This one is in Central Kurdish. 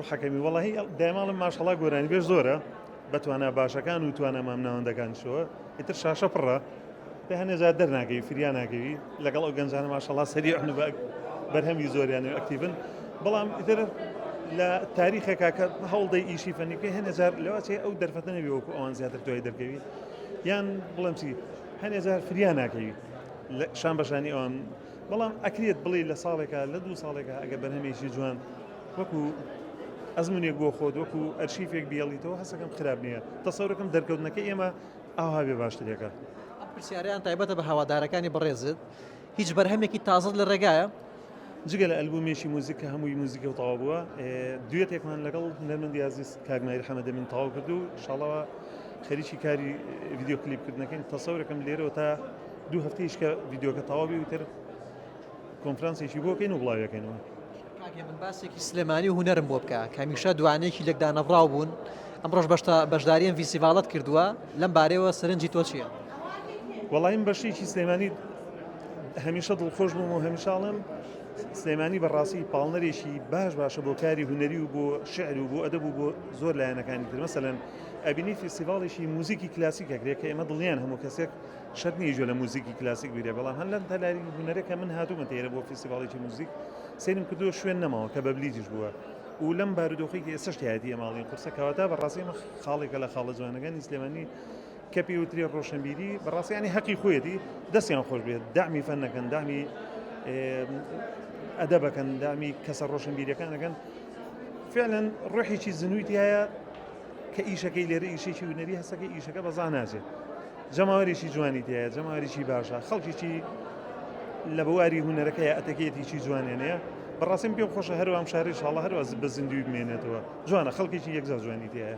ڕوحەکەمی وەڵاهی دایماڵم ماشەڵا گۆرانیبێژ زۆرە بە توانا باشەکان و توانا مامناوەندەکانیشەوە ئیتر شاشە پڕە پێ هەنێ جار دەرناکەوی فریا ناکەوی لەگەڵ ئەو گەنجانە ماشەڵا سەریعن و بە بەرهەمی زۆریان و ئەکتیڤن بەڵام ئیتر لە تاریخێکا کە هەوڵدەی ئیشی فەنی بکەی هەنێ جار لەوەچێ ئەو دەرفەتە نەبی وەکو ئەوان زیاتر دوای دەرکەوی یان بڵێم چی هەنێ جار فریا ناکەوی لە شان بەشانی ئەوان بەڵام ئەکرێت بڵێ لە ساڵێکا لە دوو ساڵێکا ئەگەر بەرهەمێکی جوان وەکو ئەزمونێک بۆ خۆت وەکو ئەرشیفێک بیێڵیتەوە هەستەکەم خراپ نییە تەسەورەکەم دەرکەوتنەکەی ئێمە ئاوا بێ باشترێکە. ئەم پرسیارەیان تایبەتە بە هەوادارەکانی بەڕێزت، هیچ بەرهەمێکی تازەت لە ڕێگایە؟ جگە لە ئەلبومێکی موزیک کە هەمووی موزیکە و تەواو بووە، دوێتێکمان لەگەڵ هونەرمەندی ئازیز کاک ماهیر حەمەدەمین تەواو کرد و ئینشاڵڵا خەریکی کاری ڤیدیۆ کلیپ کردنەکەین تەسەورەکەم لێرەوە تا دوو هەفتەیش کە ڤیدیۆکە تەواو بی وتر کۆنفرانسێکی بۆ کەین و بڵاویەکەینەوە. کاک هێمن باسێکی سلێمانی و هونەرم بۆ بکە کە هەمیشە دوانەیەکی لێکدانەبڕاو بوون ئەمڕۆش بەشتا بەشداری ئەم ڤیستیڤاڵەت کردووە لەم بارەیەوە سەرنجی تۆ چییە؟ وەڵی من بەشێکی سلێمانی هەمیشە دڵخۆش بووم و هەمیشە ئەڵێم سلێمانی بەڕاستی پاڵنەرێکی باش باشە بۆ کاری هونەری و بۆ شعر و بۆ ئەدەب و بۆ زۆر لایەنەکانی تر مەسەلەن ئەبینی فیستیڤاڵێکی موزیکی کلاسیک ئەکرێت کە ئێمە دڵنیان هەموو کەسێک شەرت نییە گوێ لە موزیکی کلاسیک بگرێ بەڵام هەر لەم تەلاری هونەرە کە من هاتوومە تێرە بۆ فیستیڤاڵێکی موزیک سەیرم کردووە شوێن نەماوە کە بە بلیتیش بووە و لەم بارودۆخی کە ئێستاش تایەتی ئێماڵین قورسە کەواتە بەڕاستی ئەمە خاڵێکە لە خاڵە جوانەکانی سلێمانی کە پێی وترێ ڕۆشنبیری بەڕاستی ینی هەقی خۆیەتی دەستیان خۆش بێت دامی فەن نەکەن دامی ئەدەبەکەن دامی کەسە ڕۆشنبیرەکان ئەکەن فعلا ڕۆحێکی زنووی تایە کە ئیشەکەی لێرە ئیشێکی هونەری هەستەکەی ئیشەکە بەزا ناچێت جەماوەرێکی جوانی تایە جەماوەرێکی باشە خەڵکێکی لە بواری هونەرەکەی ئەتەکێتیی جوانێنەیە بەڕاستیم پێم خۆشە هەروام شاری شاڵە هەروە بە زیندوی بمێنێتەوە جوانە خەڵکێکی یەکجار جوانی تایە.